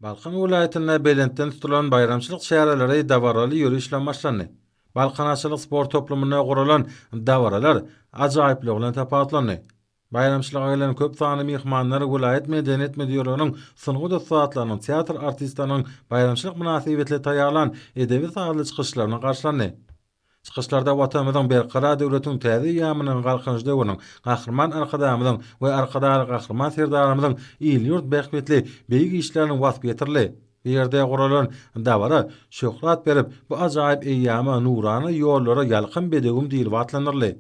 Balkan welaýatynda belentden tutulan baýramçylyk çäreleri dabaraly ýöriş bilen başlandy. Balkan atçylyk sport toplumynda guralan dabaralar ajaýyplygy bilen tapawutlandy. Baýramçylyga gelen köp sanly myhmanlar welaýat medeniýet müdirliginiň sungat ussatlarynyň, teatr artistleriniň baýramçylyk mynasybetli taýýarlan edebi-sazly çykyşlaryny garşylandy. Çykyşlarda Watanymyzyň Berkarar döwletiň täze eýýamynyň Galkynyş döwrüniň, Gahryman Arkadagymyzyň we Arkadagly Gahryman Serdarymyzyň il-ýurt bähbitli beýik işleriniň waspy ýetirildi. Bu ýerde guralan dabara şöhrat berip, bu ajaýyp eýýama, nurana ýollara Ýalkym bedewim diýlip atlandyryldy.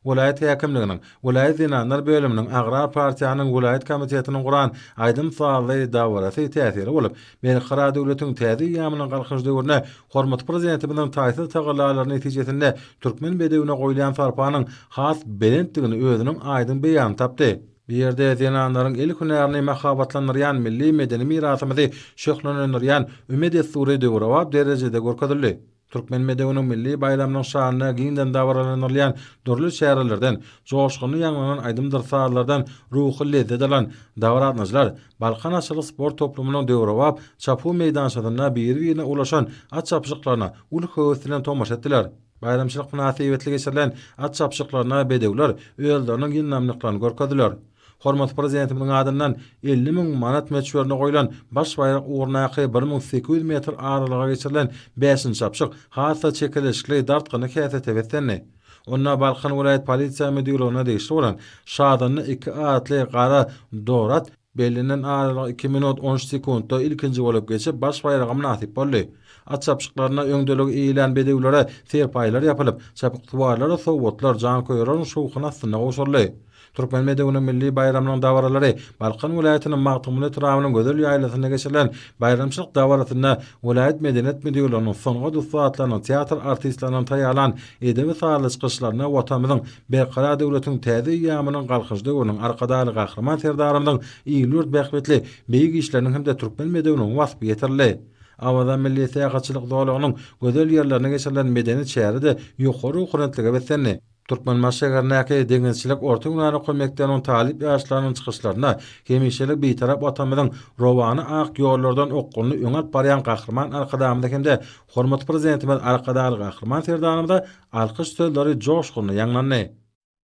Welaýat häkimliginiň, welaýat zenanlar bölüminiň, Agrar partiýanyň welaýat komitetiniň guran aýdym-sazly dabarasy täsirli bolup, Berkarar döwletiň täze eýýamynyň Galkynyş döwründe hormatly Prezidentimiziň taýsyz tagallalary netijesinde türkmen bedewine goýulýan sarpanyň has belentdigini özüniň aýdyň beýanyny tapdy. Bu ýerde zenanlaryň el hünärini mahabatlandyrýan milli medeni mirasymyzy şöhlelendirýän üme dessury döwrebap derejede görkezildi. Türkmen bedewiniň milli baýramynyň şanyna giňden dabaralanylýan dürli çärelerden, joşgunly ýaňlanan aýdymdyr sazlardan ruhy lezzet alan dabara gatnaşyjylar Balkan atçylyk sport toplumynyň döwrebap çapuw meýdançasynda biri-birine ulaşan at çapyşyklaryna uly höwes bilen tomaşa etdiler. Baýramçylyk mynasybetli geçirilen at çapyşyklaryna bedewler özleriniň ýyndamlyklaryny görkezdiler. Hormatly Prezidentimiziň adyndan 50 müň manat möçberinde goýlan baş baýrak ugrundaky 1800 metr aralyga geçirilen bäşinji çapyşyk has-da çekeleşikli, dartgynly häsiýete beslendi. Onda Balkan welaýat polisiýa müdirligine degişli bolan Şazanda iki atly gara dor at Bellenen aralygy iki minut on üç sekuntda ilkinji bolup geçip, baş baýraga mynasyp boldy. At çapyşyklarynda öňdeligi eýelän bedewlere serpaýlar ýapylyp, çapyksuwarlara sowgatlar janköýerleriň şowhuny astynda gowşuryldy. Türkmen bedewiniň milli baýramynyň dabaralary Balkan welaýatynyň Magtymguly etrabynyň gözel ýaýlasynda geçirilen baýramçylyk dabarasynda welaýat medeniýet müdirliginiň, sungat ussatlarynyň, teatr artistleriniň taýýarlan edebi-sazly çykyşlarynda Watanymyzyň Berkarar döwletiň täze eýýamynyň Galkynyş döwrüniň Arkadagly Gahryman Serdarymyzyň il-ýurt bähbitli beýik işleriniň hem-de türkmen bedewiniň waspy ýetirildi. Awaza milli syýahatçylyk zolagynyň gözel ýerlerinde geçirilen medeni çäre-de ýokary ruhubelentlige beslendi. Türkmenbaşy şäherindäki Deňizçilik orta hünär okuw mekdebiniň talyp ýaşlarynyň çykyşlarynda hemişelik Bitarap Watanymyzyň rowana ak ýollardan okgunly öňe alyp barýan Gahryman Arkadagymyza hem-de hormatly Prezidentimiz Arkadagly Gahryman Serdarymyza alkyş sözleri joşgunly ýaňlandy.